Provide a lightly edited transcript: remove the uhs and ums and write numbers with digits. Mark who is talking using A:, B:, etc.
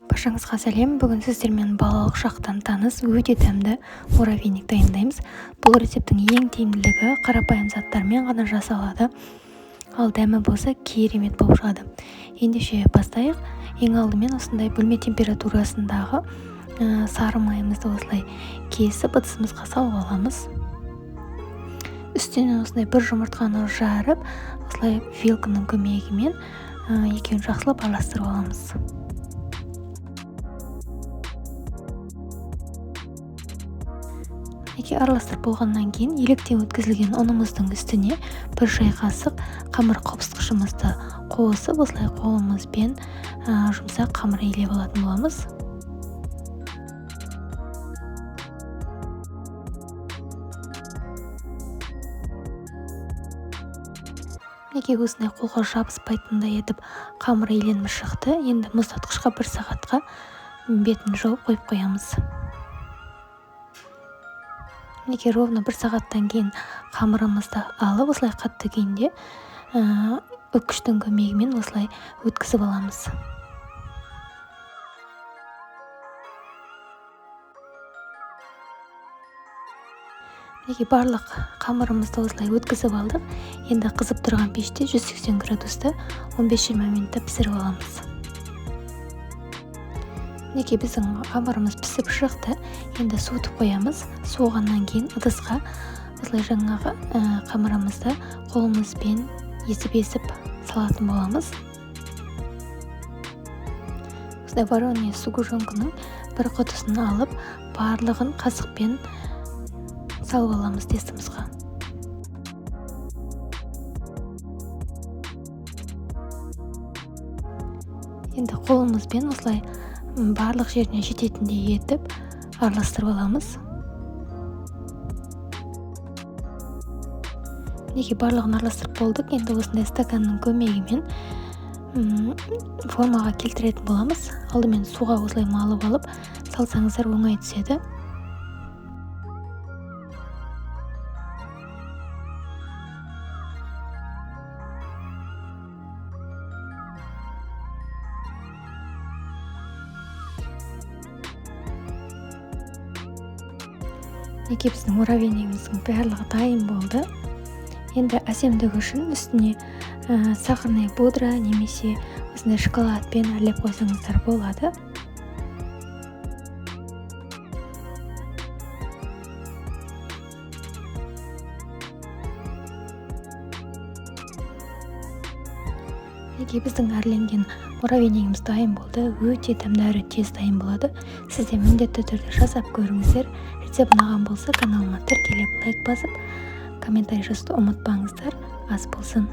A: Баршаңызға сәлем. Бүгін сіздермен балалық шақтан таныс өте дәмді муравейник дайындаймыз. Бұл рецепттің ең тиімділігі қарапайым заттармен ғана жасалады. Ал дәмі болса керемет болып шығады. Ендеше бастайық. Ең алдымен осындай бөлме температурасындағы сары майымызды осылай кесіп ыдысымызға салып аламыз. Үстінен осындай бір жұмыртқаны жарып, осылай вилканың көмегімен екеуін жақсылап араластырып аламыз. Араластырып болғаннан кейін електен өткізілген ұнымыздың үстіне бір шай қасық қамыр қопсытқышымызды қосып, осылай қолымызбен жұмсақ қамыр илеп алатын боламыз. Мінекей осындай қолға жабыспайтындай етіп қамыр иленіп шықты. Енді мұздатқышқа бір сағатқа бетін жауып қойып қоямыз. Мінекей ровно бір сағаттан кейін қамырымызды алып, осылай қатты күйінде үккіштің көмегімен осылай өткізіп аламыз. Мінекей барлық қамырымызды осылай өткізіп алдық. Енді қызып тұрған пеште 180 градуста 15-20 минутта пісіріп аламыз. Мінекей біздің қамырымыз пісіп шықты. Енді суытып қоямыз. Суығаннан кейін ыдысқа осылай жаңағы қамырымызды қолымызбен есіп-есіп салатын боламыз. Осындай вареный сгущенканың бір құтысын алып, барлығын қасықпен салып аламыз тестімізға. Енді қолымызбен осылай барлық жеріне жететіндей етіп араластырып аламыз. Мінекей барлығын араластырып болдық. Енді осындай стаканның көмегімен формаға келтіретін боламыз. Алдымен суға осылай малып алып салсаңыздар оңай түседі. Мінекей біздің муравейнигіміздің барлығы дайын болды. Енді әсемдігі үшін үстіне сахарная пудра немесе осындай шоколадпен әрлеп қойсаңыздар болады. Мінекей біздің әрленген муравейнигіміз дайын болды. Өте дәмді әрі тез дайын болады. Сіз де міндетті түрде жасап көріңіздер. Рецепт ұнаған болса каналыма тіркеліп, лайк басып, комментарий жазуды ұмытпаңыздар. Ас болсын.